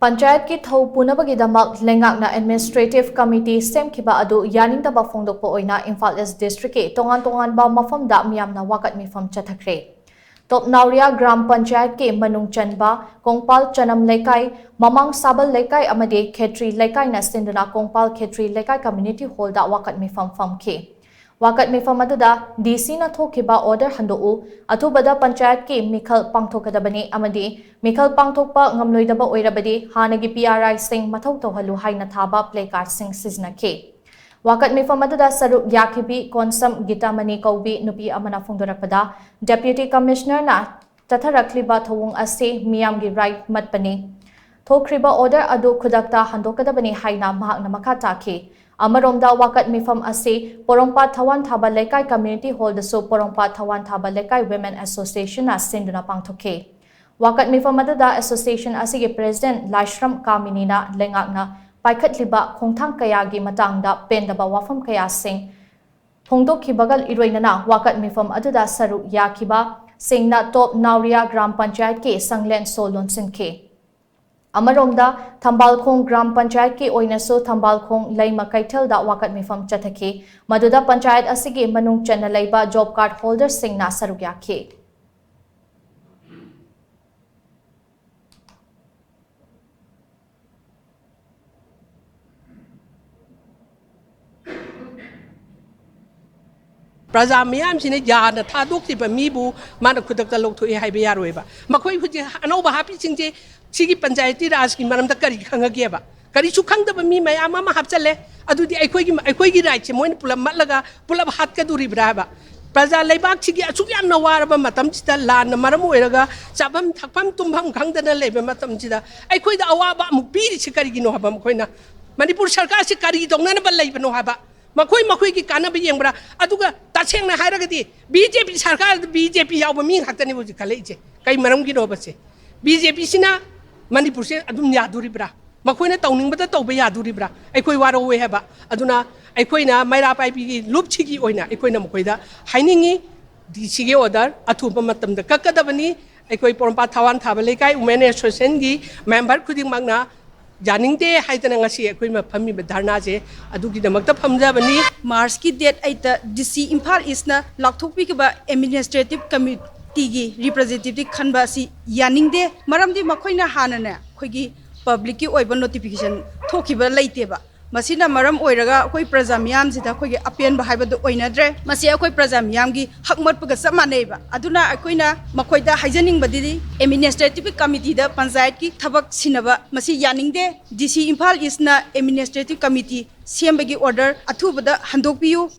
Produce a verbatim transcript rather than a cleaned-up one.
ꯄꯟꯆꯥꯌꯠꯀꯤ ꯊꯧ ꯄꯨꯅꯕꯒꯤꯗꯃꯛ ꯂꯩꯉꯥꯛꯅ Administrative Committee ꯁꯦꯝꯈꯤꯕ ꯑꯗꯨ ꯌꯥꯅꯤꯡꯗꯕ ꯐꯣꯡꯗꯣꯛꯄ ꯑꯣꯏꯅ ꯏꯝꯐꯥꯜ East District ꯀꯤ ꯇꯣꯉꯥꯟ ꯇꯣꯉꯥꯟꯕ ꯃꯐꯝꯗ ꯃꯤꯌꯥꯝꯅ ꯋꯥꯀꯠ ꯃꯤꯐꯝ ꯆꯠꯊꯈ꯭ꯔꯦ꯫ ꯇꯣꯞ ꯅꯥꯎꯔꯤꯌꯥ ꯒ꯭ꯔꯥꯝ ꯄꯟꯆꯥꯌꯠꯀꯤ ꯃꯅꯨꯡ ꯆꯟꯕ ꯀꯣꯡꯄꯥꯜ ꯆꯅꯝ ꯂꯩꯀꯥꯏ, ꯃꯃꯥꯡ ꯁꯥꯕꯜ ꯂꯩꯀꯥꯏ ꯑꯃꯗꯤ ꯈꯦꯇ꯭ꯔꯤ ꯂꯩꯀꯥꯏꯅ ꯁꯤꯟꯗꯨꯅ ꯀꯣꯡꯄꯥꯜ ꯈꯦꯇ꯭ꯔꯤ ꯂꯩꯀꯥꯏ Community Hall ꯗ ꯋꯥꯀꯠ ꯃꯤꯐꯝ ꯐꯝꯈꯤ꯫ ꯋꯥꯀꯠ ꯃꯤꯐꯝ ꯑꯗꯨꯗ D C ꯅ ꯊꯣꯛꯈꯤꯕ order ꯍꯟꯗꯣꯛꯎ, ꯑꯊꯨꯕꯗ ꯄꯟꯆꯥꯌꯠꯀꯤ ꯃꯤꯈꯜ ꯄꯥꯡꯊꯣꯛꯀꯗꯕꯅꯤ ꯑꯃꯗꯤ ꯃꯤꯈꯜ ꯄꯥꯡꯊꯣꯛꯄ ꯉꯝꯂꯣꯏꯗꯕ ꯑꯣꯏꯔꯕꯗꯤ ꯍꯥꯟꯅꯒꯤ P R I ꯁꯤꯡ ꯃꯊꯧ ꯇꯧꯍꯜꯂꯨ ꯍꯥꯏꯅ ꯊꯥꯕ placard ꯁꯤꯡ ꯁꯤꯖꯤꯟꯅꯈꯤ꯫ ꯋꯥꯀꯠ ꯃꯤꯐꯝ ꯑꯗꯨꯗ ꯁꯔꯨꯛ ꯌꯥꯈꯤꯕꯤ ꯀꯣꯟꯁꯝ ꯒꯤꯇꯥꯃꯅꯤ ꯀꯧꯕꯤ ꯅꯨꯄꯤ ꯑꯃꯅ ꯐꯣꯡꯗꯣꯔꯛꯄꯗ, Deputy Commissioner ꯅ ꯆꯠꯊꯔꯛꯂꯤꯕ ꯊꯧꯑꯣꯡ ꯑꯁꯤ ꯃꯤꯌꯥꯝꯒꯤ right ꯃꯠꯄꯅꯤ꯫ ꯊꯣꯛꯈ꯭ꯔꯤꯕ order ꯑꯗꯨ ꯈꯨꯗꯛꯇ ꯍꯟꯗꯣꯛꯀꯗꯕꯅꯤ ꯍꯥꯏꯅ ꯃꯍꯥꯛꯅ ꯃꯈꯥ ꯇꯥꯈꯤ꯫ ꯑꯃꯔꯣꯝꯗ ꯋꯥꯀꯠ ꯃꯤꯐꯝ ꯑꯁꯤ ꯄꯣꯔꯣꯝꯄꯥꯠ ꯊꯋꯥꯟ ꯊꯥꯕ ꯂꯩꯀꯥꯏ Community Hall ꯗꯁꯨ ꯄꯣꯔꯣꯝꯄꯥꯠ ꯊꯋꯥꯟ ꯊꯥꯕ ꯂꯩꯀꯥꯏ Women Association ꯅ ꯁꯤꯟꯗꯨꯅ ꯄꯥꯡꯊꯣꯛꯈꯤ꯫ ꯋꯥꯀꯠ ꯃꯤꯐꯝ ꯑꯗꯨꯗ association ꯑꯁꯤꯒꯤ president ꯂꯥꯏꯁ꯭ꯔꯝ ꯀꯥꯃꯤꯅꯤꯅ ꯂꯩꯉꯥꯛꯅ ꯄꯥꯏꯈꯠꯂꯤꯕ ꯈꯣꯡꯊꯥꯡ ꯀꯌꯥꯒꯤ ꯃꯇꯥꯡꯗ ꯄꯦꯟꯗꯕ ꯋꯥꯐꯝ ꯀꯌꯥꯁꯤꯡ ꯐꯣꯡꯗꯣꯛꯈꯤꯕꯒ ꯏꯔꯣꯏꯅꯅ ꯋꯥꯀꯠ ꯃꯤꯐꯝ ꯑꯗꯨꯗ ꯁꯔꯨꯛ ꯌꯥꯈꯤꯕꯁꯤꯡꯅ ꯇꯣꯞ ꯅꯥꯎꯔꯤꯌꯥ ꯒ꯭ꯔꯥꯝ ꯄꯟꯆꯥꯌꯠꯀꯤ ꯁꯪꯂꯦꯟ ꯁꯣ ꯂꯣꯟꯁꯤꯟꯈꯤ꯫ ꯑꯃꯔꯣꯝꯗ ꯊꯝꯕꯥꯜꯈꯣꯡ ꯒ꯭ꯔꯥꯝ ꯄꯟꯆꯥꯌꯠꯀꯤ ꯑꯣꯏꯅꯁꯨ ꯊꯝꯕꯥꯜꯈꯣꯡ ꯂꯩꯃ ꯀꯩꯊꯦꯜꯗ ꯋꯥꯀꯠ ꯃꯤꯐꯝ ꯆꯠꯊꯈꯤ꯫ ꯃꯗꯨꯗ ꯄꯟꯆꯥꯌꯠ ꯑꯁꯤꯒꯤ ꯃꯅꯨꯡ ꯆꯟꯅ ꯂꯩꯕ job card holder ꯁꯤꯡꯅ ꯁꯔꯨꯛ ꯌꯥꯈꯤ꯫ ꯄ꯭ꯔꯖꯥ ꯃꯤꯌꯥꯝꯁꯤꯅ ꯌꯥꯅ ꯊꯥꯗꯣꯛꯈꯤꯕ ꯃꯤꯕꯨ ꯃꯥꯅ ꯈꯨꯗꯛꯇ ꯂꯧꯊꯣꯛꯑꯦ ꯍꯥꯏꯕ ꯌꯥꯔꯣꯏꯕ꯫ ꯃꯈꯣꯏ ꯍꯧꯖꯤꯛ ꯑꯅꯧꯕ ꯍꯥꯞꯄꯤꯁꯤꯡꯁꯦ ꯁꯤꯒꯤ ꯄꯟꯆꯥꯌꯇꯤ ꯔꯥꯖꯀꯤ ꯃꯔꯝꯗ ꯀꯔꯤ ꯈꯪꯉꯒꯦꯕ? ꯀꯔꯤꯁꯨ ꯈꯪꯗꯕ ꯃꯤ ꯃꯌꯥꯝ ꯑꯃ ꯍꯥꯞꯆꯜꯂꯦ꯫ ꯑꯗꯨꯗꯤ ꯑꯩꯈꯣꯏꯒꯤ, ꯑꯩꯈꯣꯏꯒꯤ rightꯁꯦ ꯃꯣꯏꯅ ꯄꯨꯂꯞ ꯃꯠꯂꯒ ꯄꯨꯂꯞ ꯍꯥꯠꯀꯗꯣꯔꯤꯕ꯭ꯔꯥ ꯍꯥꯏꯕ? ꯄ꯭ꯔꯖꯥ ꯂꯩꯕꯥꯛꯁꯤꯒꯤ ꯑꯁꯨꯛ ꯌꯥꯝꯅ ꯋꯥꯔꯕ ꯃꯇꯝꯁꯤꯗ, ꯂꯥꯟꯅ ꯃꯔꯝ ꯑꯣꯏꯔꯒ ꯆꯥꯐꯝ ꯊꯛꯐꯝ ꯇꯨꯝꯐꯝ ꯈꯪꯗꯅ ꯂꯩꯕ ꯃꯇꯝꯁꯤꯗ ꯑꯩꯈꯣꯏꯗ ꯑꯋꯥꯕ ꯑꯃꯨꯛ ꯄꯤꯔꯤꯁꯤ ꯀꯔꯤꯒꯤꯅꯣ ꯍꯥꯏꯕ? ꯃꯈꯣꯏꯅ ꯃꯅꯤꯄꯨꯔ ꯁꯔꯀꯥꯔꯁꯤ ꯀꯔꯤ ꯇꯧꯅꯅꯕ ꯂꯩꯕꯅꯣ ꯍꯥꯏꯕ? ꯃꯈꯣꯏ ꯃꯈꯣꯏꯒꯤ ꯀꯥꯟꯅꯕ ꯌꯦꯡꯕ꯭ꯔꯥ? ꯑꯗꯨꯒ ꯇꯁꯦꯡꯅ ꯍꯥꯏꯔꯒꯗꯤ B J P ꯁꯔꯀꯥꯔꯗ B J P ꯌꯥꯎꯕ ꯃꯤ ꯉꯥꯛꯇꯅꯦ ꯍꯧꯖꯤꯛ ꯈꯜꯂꯛꯏꯁꯦ꯫ ꯀꯩ ꯃꯔꯝꯒꯤꯅꯣꯕꯁꯦ? B J P ꯁꯤꯅ ꯃꯅꯤꯄꯨꯔꯁꯦ ꯑꯗꯨꯝ ꯌꯥꯗꯣꯔꯤꯕ꯭ꯔꯥ? ꯃꯈꯣꯏꯅ ꯇꯧꯅꯤꯡꯕꯗ ꯇꯧꯕ ꯌꯥꯗꯣꯔꯤꯕ꯭ꯔꯥ? ꯑꯩꯈꯣꯏ ꯋꯥꯔꯧꯋꯦ ꯍꯥꯏꯕ꯫ ꯑꯗꯨꯅ ꯑꯩꯈꯣꯏꯅ ꯃꯩꯔꯥ ꯄꯥꯏꯕꯤꯒꯤ ꯂꯨꯞꯁꯤꯒꯤ ꯑꯣꯏꯅ ꯑꯩꯈꯣꯏꯅ ꯃꯈꯣꯏꯗ ꯍꯥꯏꯅꯤꯡꯉꯤ, D C ꯒꯤ order ꯑꯊꯨꯕ ꯃꯇꯝꯗ ꯀꯛꯀꯗꯕꯅꯤ꯫ ꯑꯩꯈꯣꯏ ꯄꯣꯔꯣꯝꯄꯥꯠ ꯊꯋꯥꯟ ꯊꯥꯕ ꯂꯩꯀꯥꯏ ꯋꯨꯃꯦꯟ ꯑꯦꯁꯣꯁꯤꯌꯦꯁꯟꯒꯤ ꯃꯦꯝꯕꯔ ꯈꯨꯗꯤꯡꯃꯛꯅ ꯌꯥꯅꯤꯡꯗꯦ ꯍꯥꯏꯗꯅ ꯉꯁꯤ ꯑꯩꯈꯣꯏ ꯃ-, ꯐꯝꯃꯤꯕ ꯙꯔꯅꯥꯁꯦ ꯑꯗꯨꯒꯤꯗꯃꯛꯇ ꯐꯝꯖꯕꯅꯤ꯫ ꯃꯥꯔꯆꯀꯤ ꯗꯦꯠ ꯑꯩꯠꯇ ꯗꯤ ꯁꯤ ꯏꯝꯐꯥꯜ ꯏꯁꯅ ꯂꯥꯎꯊꯣꯛꯄꯤꯈꯤꯕ ꯑꯦꯗꯃꯤꯅꯤꯁꯇ꯭ꯔꯦꯇꯤꯞ ꯀꯃꯤꯇꯤꯒꯤ ꯔꯤꯄ꯭ꯔꯖꯦꯟꯇꯦꯇꯤꯞ ꯈꯟꯕ ꯑꯁꯤ ꯌꯥꯅꯤꯡꯗꯦ꯫ ꯃꯔꯝꯗꯤ ꯃꯈꯣꯏꯅ ꯍꯥꯟꯅꯅꯦ ꯑꯩꯈꯣꯏꯒꯤ ꯄꯕ꯭ꯂꯤꯛꯀꯤ ꯑꯣꯏꯕ ꯅꯣꯇꯤꯐꯤꯀꯦꯁꯟ ꯊꯣꯛꯈꯤꯕ ꯂꯩꯇꯦꯕ꯫ ꯃꯁꯤꯅ ꯃꯔꯝ ꯑꯣꯏꯔꯒ ꯑꯩꯈꯣꯏ ꯄ꯭ꯔꯖꯥ ꯃꯤꯌꯥꯝꯁꯤꯗ ꯑꯩꯈꯣꯏꯒꯤ ꯑꯄꯦꯟꯕ ꯍꯥꯏꯕꯗꯨ ꯑꯣꯏꯅꯗ꯭ꯔꯦ꯫ ꯃꯁꯤ ꯑꯩꯈꯣꯏ ꯄ꯭ꯔꯖꯥ ꯃꯤꯌꯥꯝꯒꯤ ꯍꯛ ꯃꯠꯄꯒ ꯆꯞ ꯃꯥꯟꯅꯩꯕ꯫ ꯑꯗꯨꯅ ꯑꯩꯈꯣꯏꯅ ꯃꯈꯣꯏꯗ ꯍꯥꯏꯖꯅꯤꯡꯕꯗꯤ ꯑꯦꯗꯃꯤꯅꯤꯁꯇ꯭ꯔꯦꯇꯤꯞ ꯀꯃꯤꯇꯤꯗ ꯄꯟꯆꯥꯌꯠꯀꯤ ꯊꯕꯛ ꯁꯤꯟꯅꯕ ꯃꯁꯤ ꯌꯥꯅꯤꯡꯗꯦ꯫ ꯗꯤ ꯁꯤ ꯏꯝꯐꯥꯜ ꯏꯁꯅ ꯑꯦꯗꯃꯤꯅꯤꯁꯇ꯭ꯔꯦꯇꯤꯞ ꯀꯃꯤꯇꯤ ꯁꯦꯝꯕꯒꯤ ꯑꯣꯔꯗꯔ ꯑꯊꯨꯕꯗ ꯍꯟꯗꯣꯛꯄꯤꯌꯨ꯫